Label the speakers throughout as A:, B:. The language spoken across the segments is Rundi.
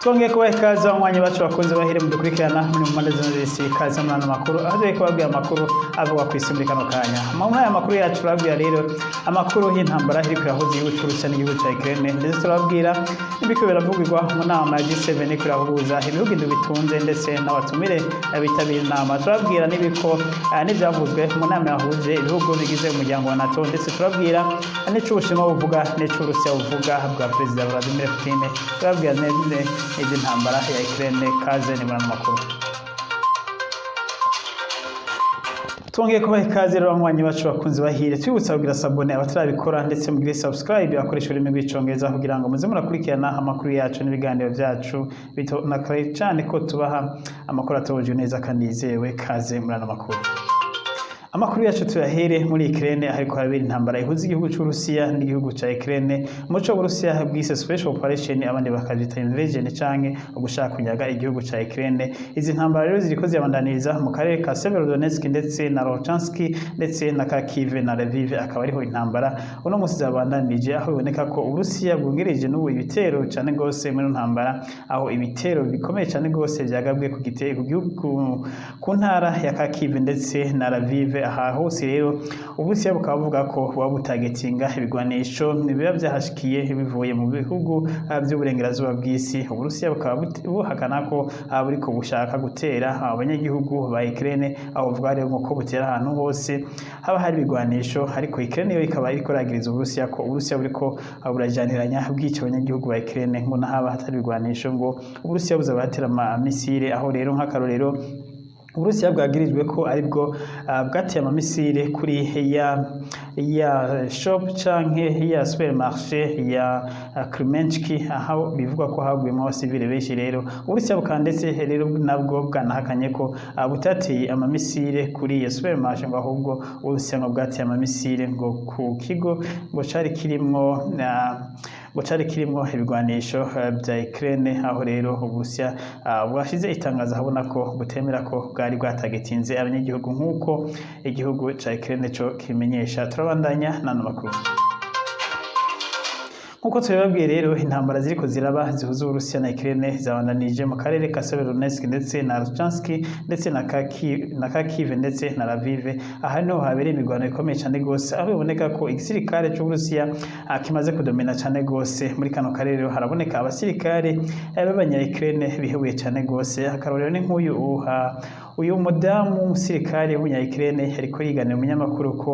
A: Twongeye kubaha ikaze abanywanyi bacu bakunze bahire mudukurikirana muri mu mpande zose z'isi. Ikaze muri ano makuru aho tugiye kubabwira amakuru avugwa ku isi muri kano kanya. Muri aya makuru yacu turababwira rero amakuru y'intambara iriko irahuza igihugu c'Uburusiya n'igihugu ca Ukraine, ndetse turababwira n'ibiriko biravugirwa mu nama ya G7 iriko irahuza ibihugu indwi bitunze ndetse n'abatumire bitabira inama. Turababwira n'ibiko n'ivyavuzwe mu nama yahuje ibihugu bigize umuryango wa NATO, ndetse turababwira n'ico Ubushinwa buvuga n'ico Uburusiya buvuga bwa Perezida Vladimir Putin. Turababwira n'ivy'intambara ya Ukraine. Kaze ni muri ano makuru. Twongeye kubaha ikaze rero abanywanyi bacu bakunze bahire, twibutsa kugira s'abonner abatarabikora, ndetse mugire subscribe abakoresha ururimi rw'Icongereza kugira ngo muze murakurikirana amakuru yacu n'ibiganiro byacu na kare cyane ko tubaha amakuru atobojwe neza kandi yizewe. Kaze muri ano makuru. Amakuru yacu tuyahere muri Ukraine, ariko harabera intambara ihuza igihugu c'Uburusiya n'igihugu ca Ukraine, muco Uburusiya bwise special operation, abandi bakavyita invasion canke ugushaka kunyaga igihugu ca Ukraine. Izi ntambara rero ziriko zirabandaniriza mu karere ka Severodonetsk ndetse na Luhansk ndetse na Kharkiv na Lviv, akaba ariho intambara uno musi zabandanije, aho biboneka ko Uburusiya bwongereje n'ubu ibitero cane gose muri ino ntambara, aho ibitero bikomeye cane gose vyagabwe ku gite ku gihugu ku ntara ya Kharkiv ndetse na Lviv. Aha hose rero Uburusiya bukaba buvuga ko buba butagetinga ibigwanisho biba vyahashikiye bivuye mu bihugu vy'uburengerazuba bw'isi. Uburusiya bukaba buhakana ko buriko bushaka gutera abanyagihugu ba Ukraine, aho buvuga rero ko butera ahantu hose haba hari ibigwanisho, ariko Ukraine yo ikaba iriko iragiriza Uburusiya ko Uburusiya buriko burajaniranya bwica abanyagihugu ba Ukraine, ngo nahaba hatari ibigwanisho ngo Uburusiya buza buratera ama missiles. Aho rero nk'akarorero Uburusiya bwagirijwe ko aribwo bwateye ama missiles kuri ya shop canke ya supermarché ya Kremenchuk, aho bivugwa ko haguyemo abasivile benshi. Rero Uburusiya bukaba ndetse rero nabwo bwanahakanye ko butateye ama missiles kuri iyo supermarché, ngo ahubwo Uburusiya ngo bwateye ama missiles ngo ku kigo ngo cari kirimwo ibigwanisho vya Ukraine. Aho rero Uburusiya bwashize itangazo ahabona ko butemera ko bwari bwatagetinze abanyagihugu nk'uko igihugu ca Ukraine co kimenyesha. Turabandanya n'ano makuru. Nkuko tubibabwiye rero, intambara ziriko ziraba zihuza Uburusiya na Ukraine zabandanije mu karere ka Severodonetsk ndetse na Luhansk ndetse na Kharkiv ndetse na Lviv. Aha niho habereye imirwano ikomeye cane gose, aho biboneka ko igisirikare c'Uburusiya kimaze kudomina cane gose muri kano karere. Rero haraboneka abasirikare b'abanya Ukraine bihebuye cane gose. Akarorero ni nk'uyu uyu mudamu w'umusirikare w'umunya Ukraine ariko yiganira umunyamakuru ko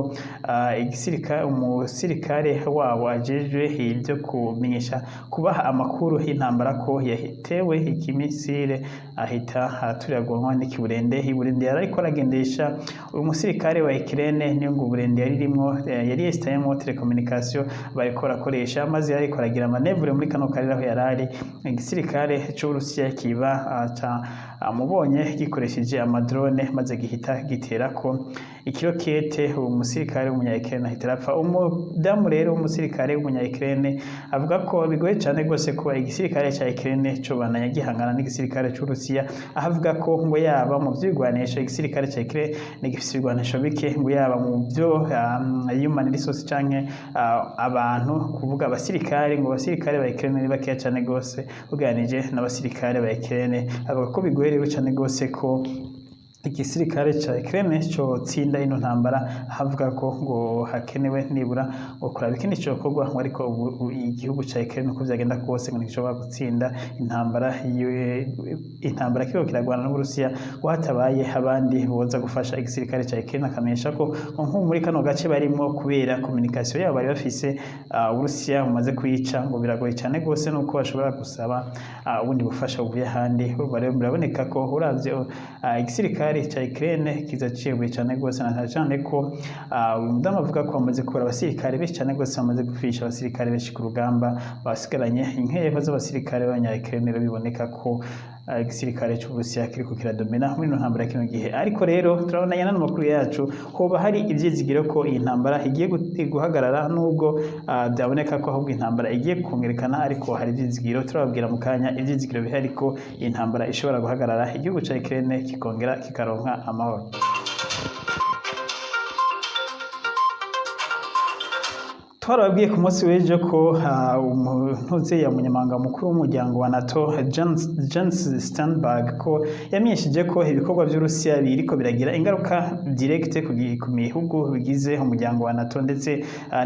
A: igisirikare, umusirikare wabo ajejwe ibyo kumenyesha, kubaha amakuru y'intambara, ko yatewe iki missile ahita aturiragwanwa n'ikiburende. Iburende yari ariko aragendesha uyu musirikare wa Ukraine, niyo ngo uburende yari irimwo yari yesitayemo télécommunication bariko barakoresha, maze yariko aragira manœuvre muri kano karere aho yarari, igisirikare c'Uburusiya kiba ca amubonye gikoresheje ama drones, maze gihita giterako ikirokete, uwo musirikare w'umunya Ukraine ahita arapfa. Umudamu rero w'umusirikare w'umunya Ukraine avuga ko bigoye cane gose kuba igisirikare ca Ukraine cobandanya gihangana n'igisirikare c'Uburusiya, aho avuga ko ngo yaba mu vy'ibigwanisho igisirikare ca Ukraine gifise ibigwanisho bike, ngo yaba mu vyo human resource canke abantu, kuvuga abasirikare, ngo abasirikare ba Ukraine ni bakeya cane gose ugereranije n'abasirikare ba Ukraine. Avuga ko bigoye rero cane gose ko igisirikare ca Ukraine cotsinda ino ntambara, ahavuga ko ngo hakenewe nibura ngo kuraba ikindi cokorwa, ngo ariko ubu igihugu ca Ukraine uko vyagenda kose ngo ntigishobora gutsinda intambara kiriko kiragwana n'Uburusiya ngo hatabaye abandi boza gufasha igisirikare ca Ukraine. Akamenyesha ko ngo nko muri kano gace barimwo, kubera communication yabo bari bafise Uburusiya bumaze kuyica, ngo biragoye cane gose nuko bashobora gusaba ubundi bufasha buvuye ahandi. Urumva rero biraboneka ko uravye igisirikare ca Ukraine kiza ciyeguye cane gose, na cane cane ko uyu mudamu avuga ko bamaze kubura abasirikare benshi cane gose, bamaze gupfisha abasirikare benshi ku rugamba, basigaranye inkeho z'abasirikare b'abanya Ukraine. Rero biboneka ko igisirikare c'Uburusiya kiriko kiradomina muri ino ntambara kino gihe. Ariko rero turabonanye n'ano makuru yacu, hoba hari ivyizigiro ko iyi ntambara igiye guhagarara, nubwo byaboneka ko ahubwo intambara igiye kongerekana, ariko hari ivyizigiro. Turababwira mu kanya ivyizigiro bihari ko iyi ntambara ishobora guhagarara, igihugu ca Ukraine kikongera kikaronka amahoro. Twarababwiye ku munsi w'ejo ko umuntu ya munyamabanga mukuru w'umuryango wa NATO, Jens Stoltenberg, ko yamenyesheje ko ibikorwa by'Urusiya biriko biragira ingaruka direct ku bihugu bigize umuryango wa NATO, ndetse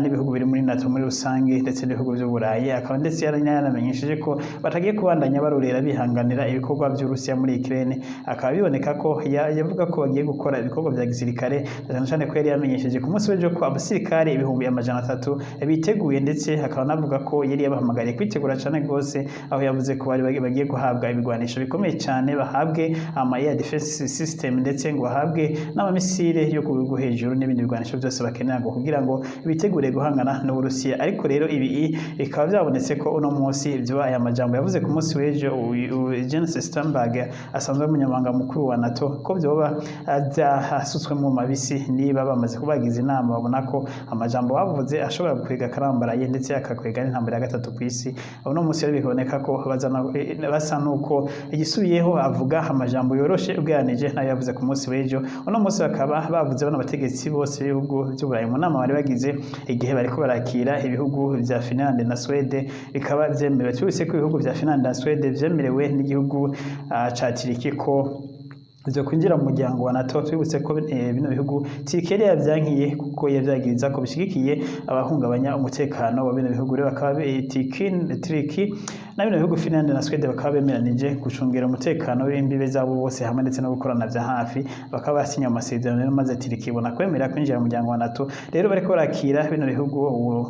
A: n'ibihugu biri muri NATO muri rusange, ndetse n'ibihugu by'Uburayi. Akaba ndetse yaramenyesheje ko batagiye kubandanya barorera bihanganira ibikorwa by'Urusiya muri Ukraine. Akaba biboneka ko yavuga ko bagiye gukora ibikorwa bya gisirikare, cyane cyane ko yari yamenyesheje ku munsi w'ejo ko abasirikare 300,000 biteguye, ndetse akaba anavuga ko yari yabahamagariye kwitegura cyane rwose, aho yavuze ko bari bagiye guhabwa ibigwanisho bikomeye cyane, bahabwe ama air defense system, ndetse ngo bahabwe n'amamisile yo ku bihugu hejuru n'ibindi bigwanisho byose bakenera ngo kugira ngo bitegure guhangana n'Uburusiya. Ariko rero ibi bikaba byabonetse ko uno munsi ibyo aya majambo yavuze ku munsi w'ejo Jens Stoltenberg, asanzwe ari umunyamabanga mukuru wa NATO, ko byoba byasutswe mu mabisi niba bamaze kubagiza inama babona ko amajambo bavuze ashobora gukwega akarambaraye, ndetse akakwega n'intambara ya gatatu ku isi. Uno munsi rero bikaboneka ko basa nuko igisubiyeho, avuga amajambo yoroshe ugereranije n'ayo yavuze ku munsi w'ejo. Uno munsi bakaba bavuze bano bategetsi bose b'ibihugu by'Uburayi mu nama bari bagize igihe bariko barakira ibihugu vya Finland na Swede, bikaba vyemerewe. Tubise ko ibihugu vya Finland na Swede vyemerewe n'igihugu ca Turiki ko ivyo kwinjira mu muryango wa NATO. Twibutse ko bino bihugu Turiki yari yavyankiye, kuko yavyagiriza ko bishigikiye abahungabanya umutekano wa bino bihugu. Rero bakaba Turiki na bino bihugu Finland na Swede bakaba bemeranije gucungera umutekano w'imbibe zabo bose hamwe, ndetse no gukorana vya hafi, bakaba basinye amasezerano. Rero maze Turiki ibona kwemera kwinjira mu muryango wa NATO. Rero bariko barakira bino bihugu,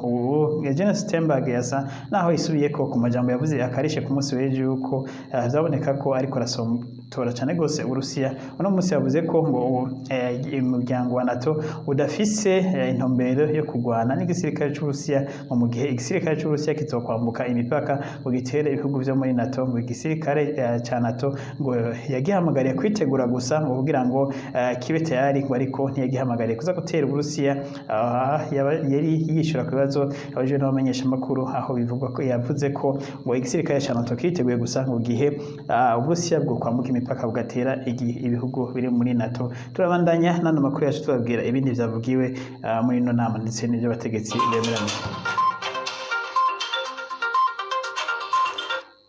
A: ubu Jens Stoltenberg yasa naho yisubiyeko ku majambo yavuze akarishe ku munsi w'ejo, yuko vyaboneka ko ariko arasotora cane gose Uburusiya. Uno munsi yavuze ko ngo umuryango wa NATO udafise intumbero yo kurwana n'igisirikare c'Uburusiya, ngo mu gihe igisirikare c'Uburusiya kizokwambuka imipaka ngo gitere ibihugu vyo muri NATO, ngo igisirikare ca NATO ngo yagihamagariye kwitegura gusa ngo kugira ngo kibe tayari, ngo ariko ntiyagihamagariye kuza gutera Uburusiya. Yari yishura ku bibazo abajijwe n'abamenyeshamakuru, aho bivugwa ko yavuze ko ngo igisirikare ca NATO kiteguye gusa ngo gihe Uburusiya bwo kwambuka imipaka bugatera ibihugu biri muri NATO. Turabandanya n'ano makuru yacu, tubabwira ibindi vyavugiwe muri ino nama, ndetse n'ivyo abategetsi bemeranije.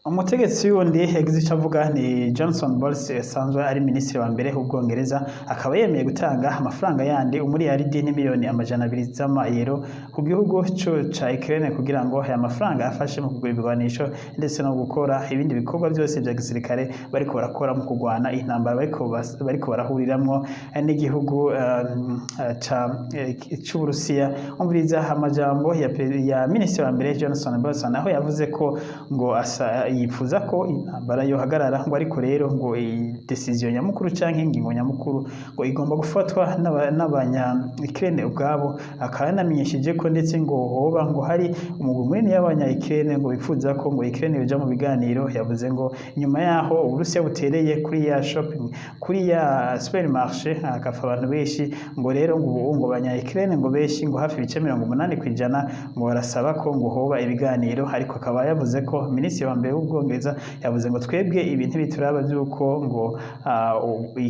A: Umutegetsi wundi yagize icyo avuga ni Johnson Boris, asanzwe ari minisitiri wa mbere w'Ubwongereza, akaba yemeye gutanga amafaranga yandi 1,2 miliyoni z'amayero ku gihugu ca Ukraine, kugira ngo aya mafaranga afashe mu kugura ibigwanisho ndetse no gukora ibindi bikorwa byose bya gisirikare bariko barakora mu kurwana intambara bariko barahuriramwo n'igihugu c'Uburusiya. Umviriza amajambo ya minisitiri wa mbere Johnson Boris, aho yavuze ko ngo asa yifuza ko intambara yohagarara, ngo ariko rero ngo iyi decision nyamukuru canke ingingo nyamukuru ngo igomba gufatwa n'abanya Ukraine ubwabo. Akaba yanamenyesheje ko ndetse ngo hoba ngo hari umugwi munini y'abanya Ukraine ngo bifuza ko ngo Ukraine yoja mu biganiro. Yavuze ngo nyuma yaho Uburusiya butereye kuri ya shopping, kuri ya supermarché, hagapfa abantu benshi, ngo rero ngo ubu ngo abanya Ukraine ngo benshi, ngo hafi ibice 80%, ngo barasaba ko ngo hoba ibiganiro. Ariko akaba yavuze ko minisitiri wa mbere w'Ubwongereza yavuze ngo twebwe ibi ntibituraba by'uko ngo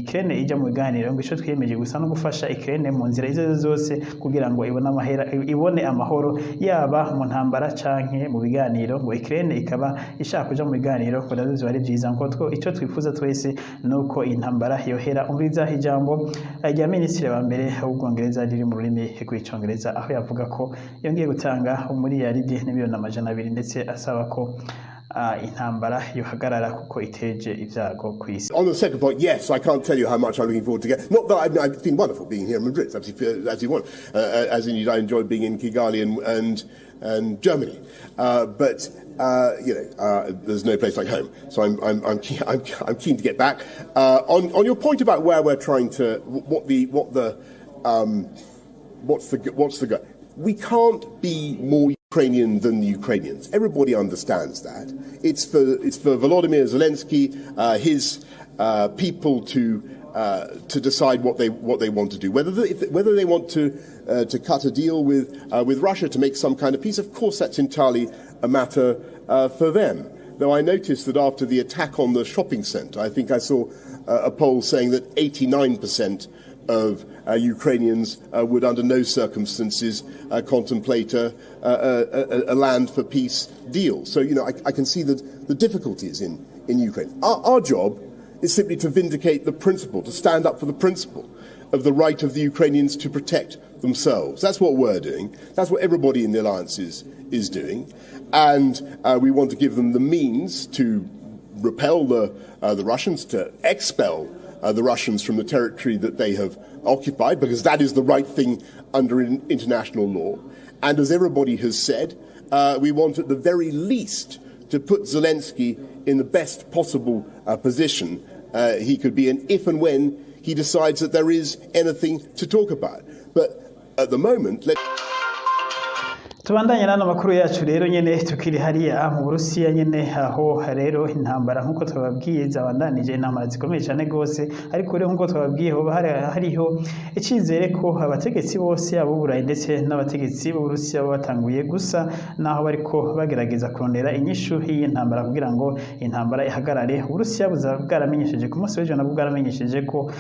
A: Ukraine ijya mu biganiro, ngo ico twiyemeje gusa no gufasha Ukraine mu nzira izo arizo zose kugira ngo ibone amahera, ibone amahoro, yaba mu ntambara canke mu biganiro. Ngo Ukraine ikaba ishaka kuja mu biganiro, ngo navyo vyoba ari vyiza, ngo ico twifuza twese nuko intambara yohera. Umviriza ijambo rya minisitiri wa mbere w'Ubwongereza riri mu rurimi rw'Icongereza, aho yavuga ko yongeye gutanga 1,2 miliyoni, ndetse asaba ko intambara yohagarara kuko iteje ibyago ku isi.
B: On the second point, yes, I can't tell you how much I'm looking forward to get. Not that it's been wonderful being here in Madrid, it's absolutely, as you want, as indeed I enjoyed being in Kigali and Germany. But there's no place like home, so I'm keen to get back. On your point about where we're trying to, what the, what's the go? We can't be more Ukrainian than the Ukrainians. Everybody understands that. It's for Volodymyr Zelensky, his people to decide what they want to do. Whether they want to cut a deal with Russia to make some kind of peace, of course, that's entirely a matter for them. Though I noticed that after the attack on the shopping centre, I think I saw a poll saying that 89% of Ukrainians would under no circumstances contemplate a land for peace deal. So I can see the difficulties in Ukraine. Our job is simply to vindicate the principle, to stand up for the principle of the right of the Ukrainians to protect themselves. That's what we're doing. That's what everybody in the alliance is doing. And we want to give them the means to repel the Russians, to expel the Russians from the territory that they have occupied, because that is the right thing under international law. And as everybody has said, we want at the very least to put Zelensky in the best possible position he could be in if and when he decides that there is anything to talk about. But at the moment, let
A: Tubandanye n'ano makuru yacu rero nyene, tukiri hariya mu Burusiya nyene, aho rero intambara, nk'uko twababwiye, zabandanije, intambara zikomeye cyane gose. Ariko rero, nk'uko twababwiye, hoba hariho icizere ko abategetsi bose ab'Uburayi ndetse n'abategetsi b'Uburusiya bo batanguye gusa naho bariko bagerageza kurondera inyishu y'iyi ntambara kugira ngo intambara ihagarare. Uburusiya buza bwaramenyesheje ku munsi w'ejo, nabwo bwaramenyesheje ko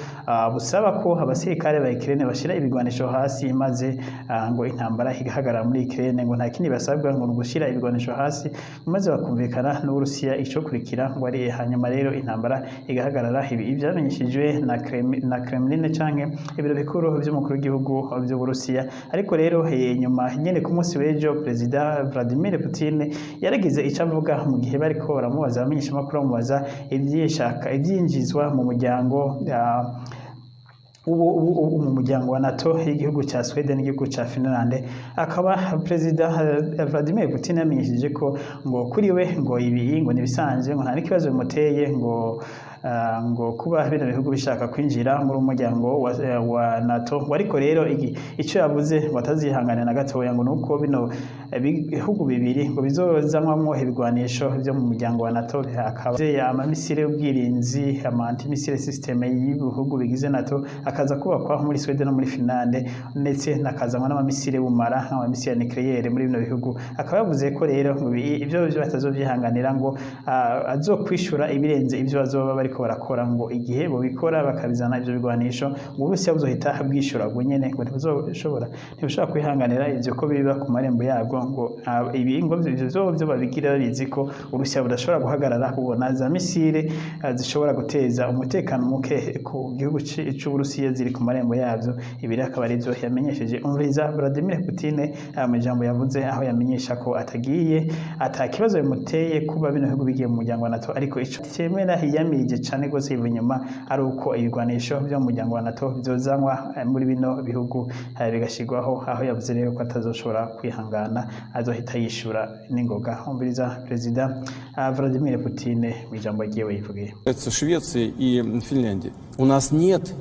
A: busaba ko abasirikare ba Ukraine bashira ibigwanisho hasi, maze ngo intambara igahagarara muri Ukraine. Ngo nta kindi basabwa, ngo ni ugushira ibigwanisho hasi, maze bakumvikana n'Uburusiya icokurikira, ngo ari hanyuma rero intambara igahagarara. Ibi vyamenyeshejwe na Kremlin canke ibiro bikuru vy'umukuru w'igihugu vy'Uburusiya. Ariko rero nyuma nyene, ku munsi w'ejo, Perezida Vladimir Putin yaragize ico avuga mu gihe bariko baramubaza, abamenyeshamakuru bamubaza ivyishaka ivyinjizwa mu muryango ubu mu muryango wa NATO y'igihugu ca Sweden n'igihugu ca Finland. Akaba Perezida Vladimir Putin yamenyesheje ko ngo kuri we ngo ibi ngo nibisanzwe, ngo nta n'ikibazo bimuteye, ngo kuba bino bihugu bishaka kwinjira muri umuryango wa NATO. Ngo ariko rero icyo yavuze ngo atazihanganira na gatoya ngo nuko bino bihugu bibiri ngo bizozanwamwo ibigwanisho byo mu muryango wa NATO, akaba amamisire y'ubwirinzi, ama anti-missile system y'ibihugu bigize NATO, akaza kubakwa muri Sweden no muri Finland, ndetse nakazanwa n'amamisire bumara nk'amamisire ya nucléaire muri bino bihugu. Akaba yavuze ko rero ngo ibyo byo batazovyihanganira, ngo azokwishura ibirenze ibyo bazoba bariko barakora, ngo igihe bobikora bakabizana ivyo bigwanisho, ngo Uburusiya buzohita bwishura ubwo nyene, ngo ntibuzoshobora, ntibushobora kwihanganira ivyo ko biba ku marembo yabwo. Ngo ibi ngo ivyo byo babigira babizi ko Uburusiya budashobora guhagarara kubona za misile zishobora guteza umutekano muke ku gihugu c'Uburusiya ziri ku marembo yabyo. Ibi rero akaba arivyo yamenyesheje. Umviriza Vladimir Putin mu ijambo yavuze, aho yamenyesha ko atagiye, ata kibazo bimuteye kuba bino bihugu bigiye mu muryango wa NATO, ariko ico cemera hiyamirije cane gose iva inyuma ari uko ibigwanisho vyo mu muryango wa NATO vyozanwa muri bino bihugu bigashirwaho, aho yavuze rero ko atazoshobora kwihangana, azohita yishura n'ingoga. Umviriza Perezida Vladimir Putin mu ijambo ryiwe yivugiye.
C: Это Швеции и Финляндии. У нас нет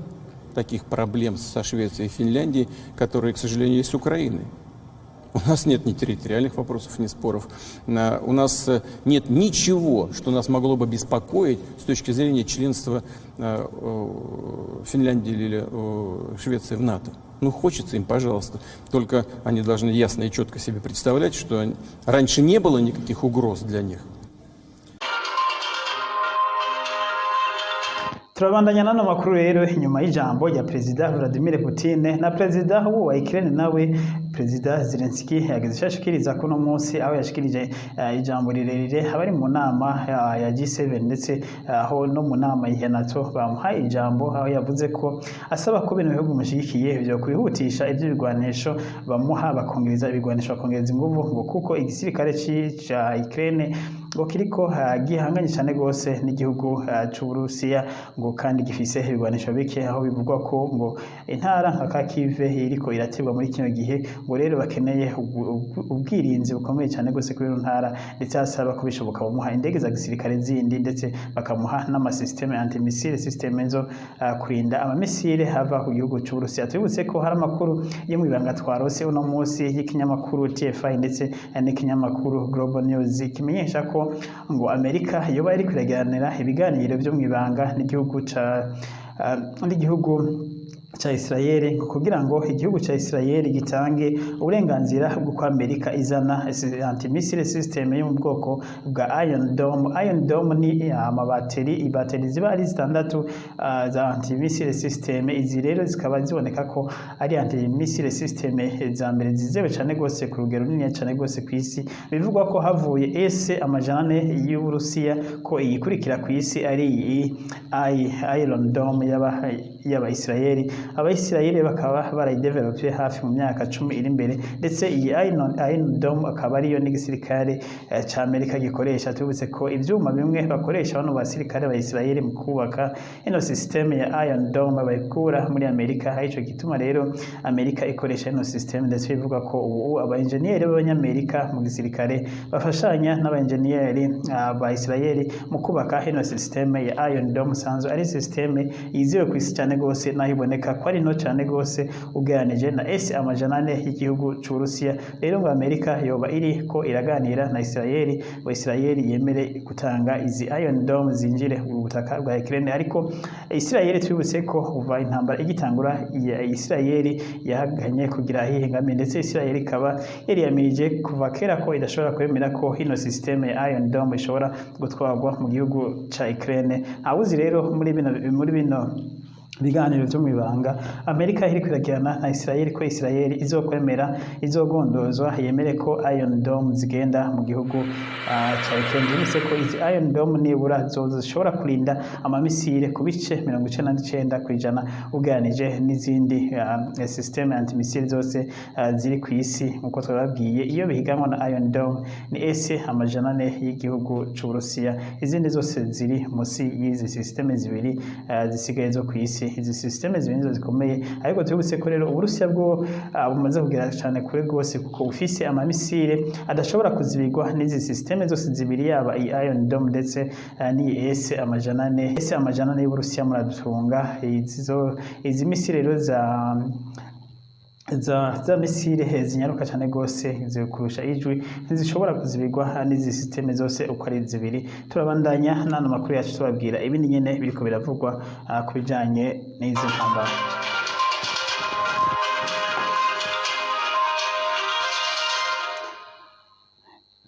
C: таких проблем со Швецией и Финляндией, которые, к сожалению, есть с Украиной. У нас нет ни территориальных вопросов, ни споров. У нас нет ничего, что нас могло бы беспокоить с точки зрения членства Финляндии или Швеции в НАТО. Ну, хочется им, пожалуйста. Только они должны ясно и четко себе представлять, что раньше не было никаких угроз для них.
A: Turabandanya n'ano makuru rero. Inyuma y'ijambo rya Perezida Vladimir Putin na Perezida wa Ukraine, nawe Perezida Zelensky yagize icyo ashikiriza kuno munsi, aho yashikirije ijambo rirerire abari mu nama ya G7, ndetse aho no mu nama ya NATO bamuhaye ijambo, aho yavuze ko asaba ko bino bihugu mushigikiye byo kwihutisha ibyo bigwanisho bamuha, bakongereza ibigwanisho, bakongereza inguvu, ngo kuko igisirikare ca Ukraine ngo kiriko gihanganye cyane gose n'igihugu c'Uburusiya, ngo kandi gifise ibigwanisho bike, aho bivugwa ko ngo intara nka Kharkiv iriko iraterwa muri kino gihe, ngo rero bakeneye ubwirinzi bukomeye cyane gose kuri iyo ntara, ndetse asaba ko bishoboka bamuha indege za gisirikare zindi, ndetse bakamuha n'amasystème antimissile system zo kurinda amamisile ava ku gihugu c'Uburusiya. Tubibutse ko hari amakuru yo mu ibanga twarose uno munsi y'ikinyamakuru TFI ndetse n'ikinyamakuru Global News, kimenyesha ko ngo Amerika yoba iriko iragiranira ibiganiro byo mu ibanga n'igihugu ca n'igihugu ca Israel, ngo kugira ngo igihugu ca Israel gitange uburenganzira bw'uko Amerika izana anti-missile system yo mu bwoko bwa Iron Dome. Iron Dome ni amabateri, ibateri ziba ari zitandatu za anti-missile system. Izi rero zikaba ziboneka ko ari anti-missile system za mbere zizewe cyane gose ku rugero runini cyane gose ku isi. Bivugwa ko havuye S 400 y'Uburusiya, ko iyikurikira ku isi ari iyi Iron Dome y'aba Israeli. Abayisirayeli bakaba barayidevelopye hafi mu myaka 10 iri imbere, ndetse iyi Iron Dome akaba ariyo n'igisirikare ca Amerika gikoresha. Tubutse ko ivyuma bimwe bakoresha bano basirikare ba Israeli mu kubaka ino system ya Iron Dome bayikura muri Amerika. Arico gituma rero Amerika ikoresha ino system, ndetse bivuga ko ubu aba engineer b'Abanyamerika mu gisirikare bafashanya n'aba engineer ba Israeli mu kubaka ino system ya Iron Dome. Sanzwe ari system yizewe ku isi cyane gose, naho iboneka ko ari nto cyane gose ugereranije na S 400 y'igihugu c'Uburusiya. Rero ngo Amerika yoba iri ko iraganira na Israeli ngo Israeli yemere gutanga izi Iron Dome zinjire mu butaka bwa Ukraine. Ariko Israeli, twibutse ko kuva intambara igitangura, ya Israeli yahaganye kugira ahihengamiye, ndetse Israeli ikaba yariyamirije kuva kera ko idashobora kwemera ko ino system ya Iron Dome ishobora gutwarwa mu gihugu ca Ukraine. Ntawuzi rero muri bino biganiro vyo mw'ibanga Amerika iriko iragirana na Israel, ko Israel izokwemera, izogondozwa yemere ko Iron Dome zigenda mu gihugu ca Ukraine. Twibutse ko izi Iron Dome nibura zoza zishobora kurinda amamisire ku bice 99% ugereranije n'izindi system anti-missile zose ziri ku isi. Nkuko twababwiye, iyo bihiganwa na Iron Dome ni S 400 y'igihugu c'Uburusiya, izindi zose ziri musi y'izi system zibiri zisigaye zo ku isi. Izi system zibiri nizo zikomeye. Ariko twibutse ko rero Uburusiya bwo bumaze kugera cyane kure rwose, kuko bufise amamisire adashobora kuzibirwa n'izi system zose zibiri, yaba iyi Iron Dome ndetse n'iyi S 400. S 400 y'Uburusiya, muradutunga, izi misile rero za misile zinyaruka cyane gose kurusha ijwi, ntizishobora kuzibirwa n'izi system zose uko ari zibiri. Turabandanya n'ano makuru yacu, tubabwira ibindi nyene biriko biravugwa ku bijanye n'izi ntambara.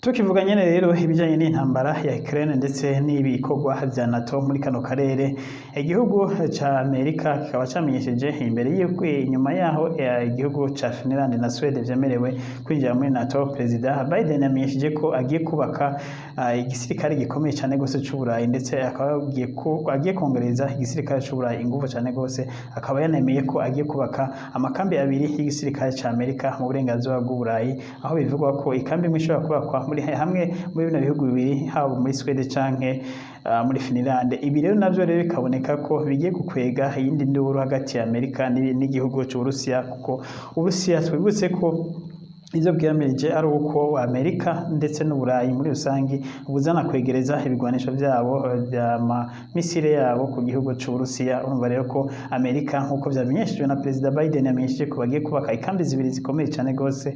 A: Tukivuga nyene rero ibijanye n'intambara ya Ukraine ndetse n'ibikorwa vya NATO muri kano karere, igihugu ca Amerika kikaba camenyesheje imbere y'uko, inyuma yaho igihugu ca Finland na Sweden vyemerewe kwinjira muri NATO, Perezida Biden yamenyesheje ko agiye kubaka igisirikare gikomeye cyane gose c'Uburayi, ndetse akaba yabwiye ko agiye kongereza igisirikare c'Uburayi inguvu cyane gose. Akaba yanemeye ko agiye kubaka amakambi abiri y'igisirikare ca Amerika mu burengerazuba bw'Uburayi, aho bivugwa ko ikambi imwe ishobora kubakwa muri hamwe muri bino bihugu bibiri, haba muri Sweden canke muri Finland. Ibi rero navyo rero bikaboneka ko bigiye gukwega iyindi nduru hagati ya Amerika n'igihugu c'Uburusiya, kuko Uburusiya, twibutse ko ivyo bwiyamirije ari uko Amerika ndetse n'Uburayi muri rusangi buzana kwegereza ibigwanisho vyabo vya misile yabo ku gihugu c'Uburusiya. Urumva rero ko Amerika, nk'uko vyamenyeshejwe na Perezida Biden, yamenyesheje ko bagiye kubaka ikambi zibiri zikomeye cane gose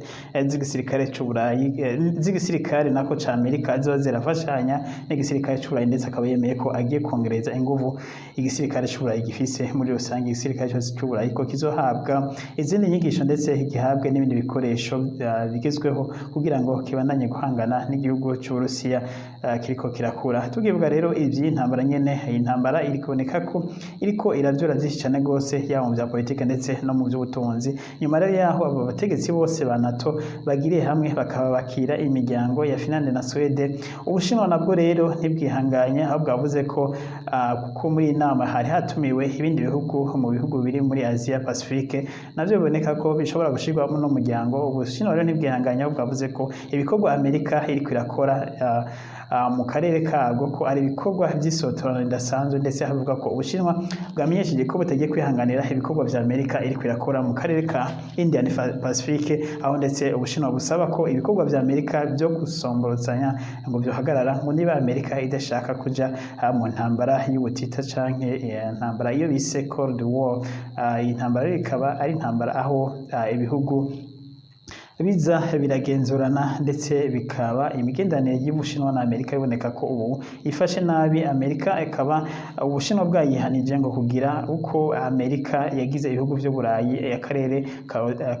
A: z'igisirikare c'Uburayi, z'igisirikare nako ca Amerika, ziba zirafashanya n'igisirikare c'Uburayi, ndetse akaba yemeye ko agiye kongereza inguvu igisirikare c'Uburayi gifise muri rusangi, igisirikare cyose c'Uburayi ko kizohabwa izindi nyigisho ndetse gihabwe n'ibindi bikoresho bigezweho kugira ngo kibandanye guhangana n'igihugu c'Uburusiya kiriko kirakura. Tukivuga rero ivy'intambara nyene, iyi ntambara iri kuboneka ko iriko iravyura vyinshi cane gose, yaba mu vya politike ndetse no mu vy'ubutunzi. Nyuma rero yaho abo bategetsi bose ba NATO bagiriye hamwe bakaba bakira imiryango ya Finland na Sweden, Ubushinwa nabwo rero ntibwihanganye, aho bwavuze ko kuko muri iyi nama hari hatumiwe ibindi bihugu mu bihugu biri muri Asia Pacifique, navyo biboneka ko bishobora gushirwamo n'umuryango. Ubushinwa rero ntibwihanganye, aho bwavuze ko ibikorwa Amerika iriko irakora mu karere kabwo ko ari ibikorwa vy'isotorano ridasanzwe, ndetse havuga ko Ubushinwa bwamenyesheje ko butagiye kwihanganira ibikorwa vya Amerika iriko irakora mu karere ka Indian Pacific, aho ndetse Ubushinwa busaba ko ibikorwa vya Amerika vyo gusomborozanya ngo vyohagarara, ngo niba Amerika idashaka kuja mu ntambara y'ubutita canke ntambara iyo bise Cold War. Iyi ntambara rero ikaba ari intambara aho ibihugu biza biragenzurana, ndetse bikaba imigenderanire y'Ubushinwa na Amerika iboneka ko ubu ifashe nabi. Amerika ikaba Ubushinwa bwayihanije ngo kugira uko Amerika yagize ibihugu vy'Uburayi, akarere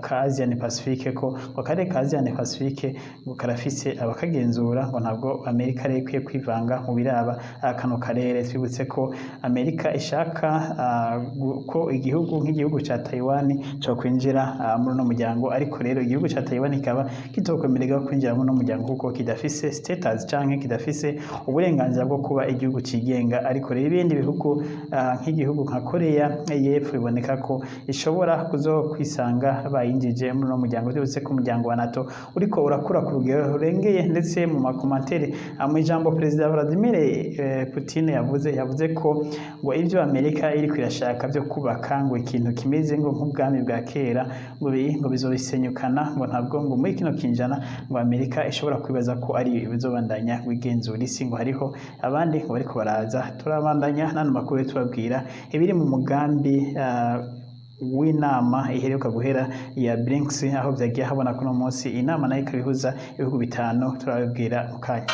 A: ka Asian Pacific, ko ngo akarere ka Asian Pacific ngo karafise abakagenzura, ngo ntabwo Amerika rero ikwiye kwivanga mu biraba kano karere. Twibutse ko Amerika ishaka ko igihugu nk'igihugu ca Taiwan co kwinjira muri uno muryango, ariko rero igihugu ca Taiwan kikaba kitokwemererwa kwinjira muri uno muryango kuko kidafise status canke kidafise uburenganzira bwo kuba igihugu cigenga. Ariko rero ibindi bihugu, nk'igihugu nka Korea y'Epfo, biboneka ko ishobora kuzokwisanga bayinjije muri uno muryango. Twibutse ko umuryango wa NATO uriko urakura ku rugero rurengeye, ndetse mu ma commentaires, mu ijambo Perezida Vladimir Putin yavuze ko ngo ivyo Amerika iriko irashaka vyo kubaka ngo ikintu kimeze ngo nk'ubwami bwa kera, ngo bizobisenyukana, ngo ntabwo ngo muri kino kinjana ngo Amerika ishobora kwibaza ko ari bizobandanya wigenzura isi, ngo hariho abandi ngo bariko baraza. Turabandanya n'ano makuru, tubabwira ibiri mu mugambi w'inama iheruka guhera ya BRICS, aho vyagiye habona kuno munsi inama nayo ikaba ihuza ibihugu bitanu. Turababwira mu kanya.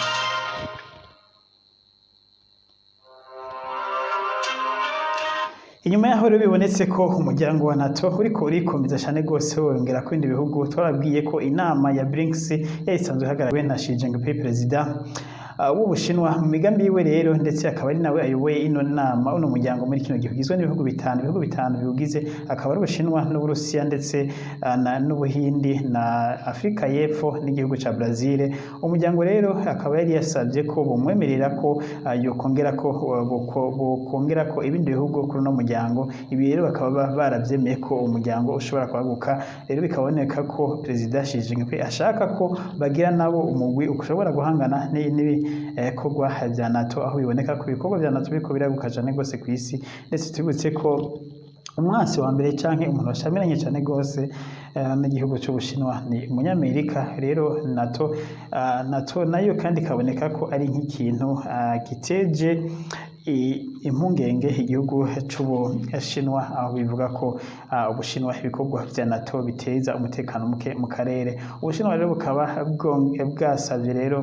A: Inyuma yaho rero bibonetse ko umuryango wa NATO uriko urikomeza cyane rwose wongera ku bindi bihugu, twarabwiye ko inama ya BRICS yari isanzwe ihagarariwe na Xi Jinping, perezida w'Ubushinwa. Mu migambi yiwe rero, ndetse akaba ari nawe ayoboye ino nama, uno muryango muri kino gihe ugizwe n'ibihugu bitanu. Ibihugu bitanu biwugize akaba ari Ubushinwa n'Uburusiya, ndetse n'Ubuhindi na Afurika y'Epfo n'igihugu ca Brazil. Umuryango rero akaba yari yasabye ko bumwemerera ko yokongera ko bokongera ko ibindi bihugu kuri uno muryango. Ibi rero bakaba baravyemeye ko umuryango ushobora kwaguka. Rero bikaboneka ko Perezida Xi Jinping ashaka ko bagira nabo umugwi ushobora guhangana n'ibikorwa vya NATO, aho biboneka ko ibikorwa vya NATO biriko biraguka cane rwose kw'isi. Ndetse tubibutse ko umwansi wa mbere canke umuntu washamiranye cane gose n'igihugu c'Ubushinwa ni umunyamerika. Rero NATO nayo kandi ikaboneka ko ari nk'ikintu giteje impungenge igihugu c'Ubushinwa, aho bivuga ko Ubushinwa ibikorwa vya NATO biteza umutekano muke mu karere. Ubushinwa rero bukaba bwasavye rero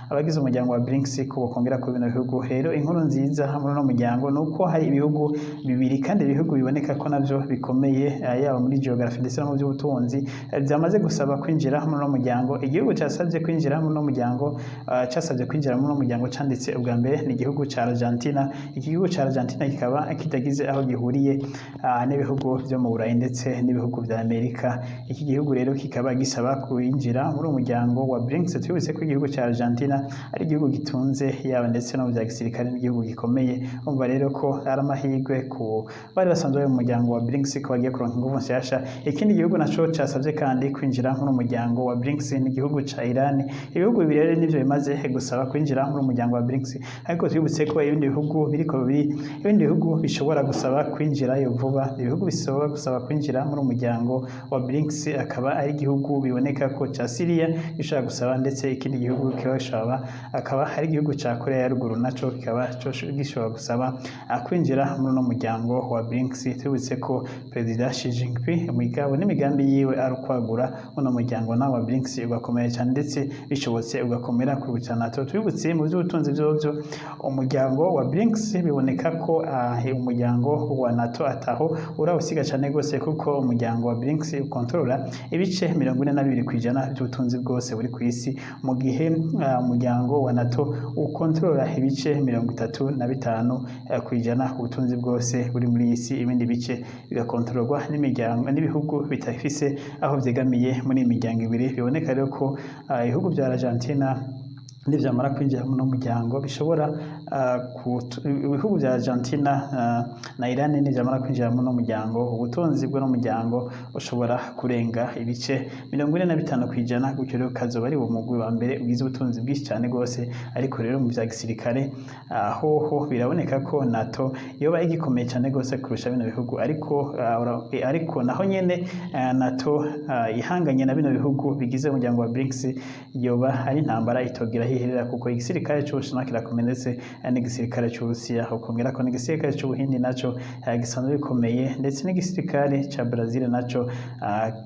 A: abagize umuryango wa BRICS ko bokongera ku bino bihugu. Rero inkuru nziza muri uno muryango ni uko hari ibihugu bibiri, kandi ibihugu biboneka ko navyo bikomeye, yaba muri geography ndetse no mu by'ubutunzi, byamaze gusaba kwinjira muri uno muryango. Igihugu casavye kwinjira muri uno muryango, casavye kwinjira muri uno muryango canditse ubwa mbere, ni igihugu ca Argentina. Iki gihugu ca Argentina kikaba kitagize aho gihuriye n'ibihugu vyo mu Burayi ndetse n'ibihugu vya Amerika. Iki gihugu rero kikaba gisaba kwinjira muri uwo muryango wa BRICS. Twibutse ko igihugu ca Argentina ari igihugu gitunze, yaba ndetse no mu vya gisirikare, n'igihugu gikomeye. Umva rero ko ari amahirwe ku bari basanzwe bari mu muryango wa BRICS ko bagiye kuronka inguvu nshasha. Ikindi gihugu naco casavye kandi kwinjira muri uwo muryango wa BRICS ni igihugu ca Iran. Ibihugu bibiri rero nivyo bimaze gusaba kwinjira muri uwo muryango wa BRICS, ariko twibutse ko ibindi bihugu biriko biri, ibindi bihugu bishobora gusaba kwinjirayo vuba. Ibihugu bisaba gusaba kwinjira muri uwo muryango wa BRICS akaba ari igihugu biboneka ko ca Syria gishobora gusaba, ndetse ikindi gihugu kiba gishobora akaba ari igihugu ca Korea ya Ruguru, naco kikaba gishobora gusaba kwinjira muri uno muryango wa BRICS. Twibutse ko Perezida Xi Jinping imigabo n'imigambi yiwe ari ukwagura uno muryango nawo wa BRICS ugakomera cyane, ndetse bishobotse ugakomera kuruta NATO. Twibutse mu by'ubutunzi vyovyo umuryango wa BRICS biboneka ko umuryango wa NATO ataho urawusiga cyane rwose, kuko umuryango wa BRICS ukontorora ibice 42% by'ubutunzi bwose buri ku isi, mu gihe umuryango wa NATO ukontorora ibice 35% ku butunzi bwose buri muri iyi si. Ibindi bice bigakontororwa n'imiryango n'ibihugu bitafise aho vyegamiye muri iyi miryango ibiri. Biboneka rero ko ibihugu vya Argentina nivyamara kwinjira muri uno muryango bishobora ibihugu vya Argentina na Iran nivyamara kwinjira muri uno muryango, ubutunzi bw'uno muryango bushobora kurenga ibice 45%. Gutyo rero kazoba ari uwo mugwi wa mbere ugize ubutunzi bwinshi cyane rwose. Ariko rero mu vya gisirikare, hoho biraboneka ko NATO yoba igikomeye cyane rwose kurusha bino bihugu, ariko naho nyene NATO ihanganye na bino bihugu bigize umuryango wa BRICS yoba ari intambara itogira. Kurahiherera kuko igisirikare c'Ubushinwa kirakomeye, ndetse n'igisirikare c'Uburusiya, ukongera ko n'igisirikare c'Ubuhindi naco gisanzwe gikomeye, ndetse n'igisirikare ca Brazil naco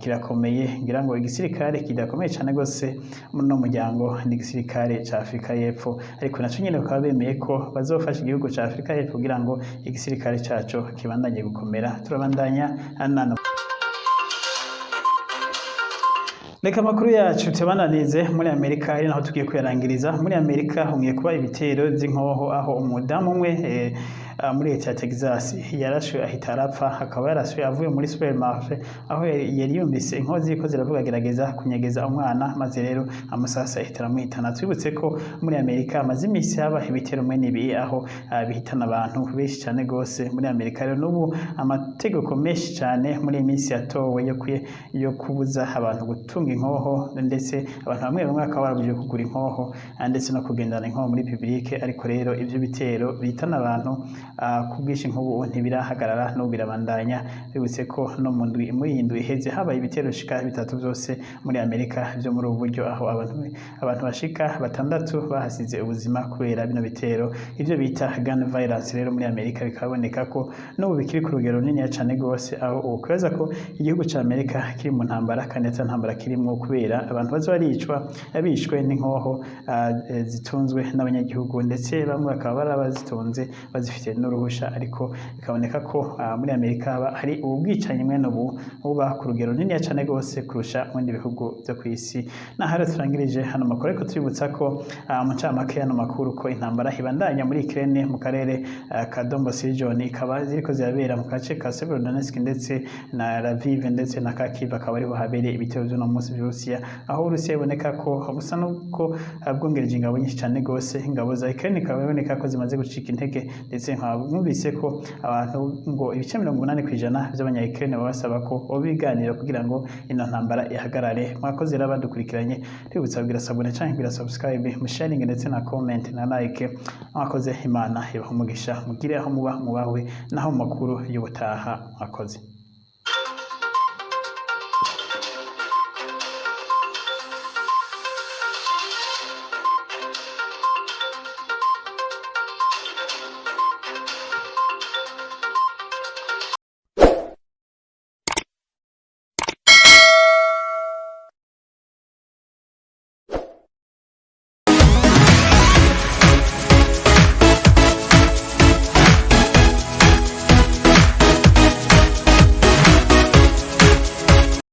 A: kirakomeye. Ngira ngo igisirikare kidakomeye cane gose muri uno muryango ni igisirikare ca Afrika y'Epfo, ariko naco nyene bakaba bemeye ko bazofasha igihugu ca Afrika y'Epfo kugira ngo igisirikare caco kibandanye gukomera. Turabandanya nano. Reka amakuru yacu tubananize muri Amerika, ari naho tugiye kuyarangiriza. Muri Amerika humwiye kuba ibitero vy'inkoho, aho umudamu umwe muri leta ya Texas yarashwe ahita arapfa. Akaba yarashwe avuye muri supermarché, aho yari yumvise inkoho ziriko ziravuga, agerageza kunyegeza umwana, maze rero amasasa ahita aramuhitana. Twibutse ko muri Amerika amaze imisi haba ibitero mwene ibi, aho bihitana abantu benshi cane gose. Muri Amerika rero n'ubu amategeko menshi cane muri iyi minsi yatowe yo kubuza abantu gutunga inkoho, ndetse abantu bamwe bamwe bakaba barabujijwe kugura inkoho ndetse no kugendana inkoho muri public. Ariko rero ivyo bitero bihitana abantu ku bwinshi nk'ubu ntibirahagarara, n'ubu birabandanya. Bibutse ko no mu ndwi, muri iyi ndwi iheze, habaye ibitero bishika bitatu vyose muri Amerika vyo muri ubu buryo, aho abantu bashika batandatu bahasize ubuzima kubera bino bitero, ivyo bita gun violence. Rero muri Amerika bikaboneka ko n'ubu bikiri ku rugero runini cane gose, aho ukwibaza ko igihugu ca Amerika kiri mu ntambara kandi ata ntambara kirimwo, kubera abantu baza baricwa, bishwe n'inkoho zitunzwe n'abanyagihugu, ndetse bamwe bakaba barabazitunze bazifite n'uruhusha. Ariko bikaboneka ko muri Amerika haba hari ubu bwicanyi mwene ubu buba ku rugero runini cane gose kurusha mu bindi bihugu vyo kw'isi. Naho rero turangirije hano makuru, ariko tubibutsa ko mu ncamake hano makuru ko intambara ibandanya muri Ukraine mu karere ka Donbas region, ikaba ziriko zirabera mu gace ka Severodonetsk ndetse na Lviv ndetse na Kharkiv, akaba ariho habereye ibitero vy'uno munsi vy'Uburusiya, aho Uburusiya biboneka ko busa nuko bwongereje ingabo nyinshi cane gose. Ingabo za Ukraine ikaba biboneka ko zimaze gucika intege, ndetse nkaba mwumvise ko abantu ngo ibice 80% vy'abanya Ukraine baba basaba ko boba ibiganiro kugira ngo ino ntambara ihagarare. Mwakoze rero badukurikiranye, tubibutsa kugira s'abonner canke kugira subscribe, musharinge ndetse na comment na like. Mwakoze, Imana ibaha umugisha, mugire aho muba mubahwe naho mu makuru y'ubutaha. Mwakoze.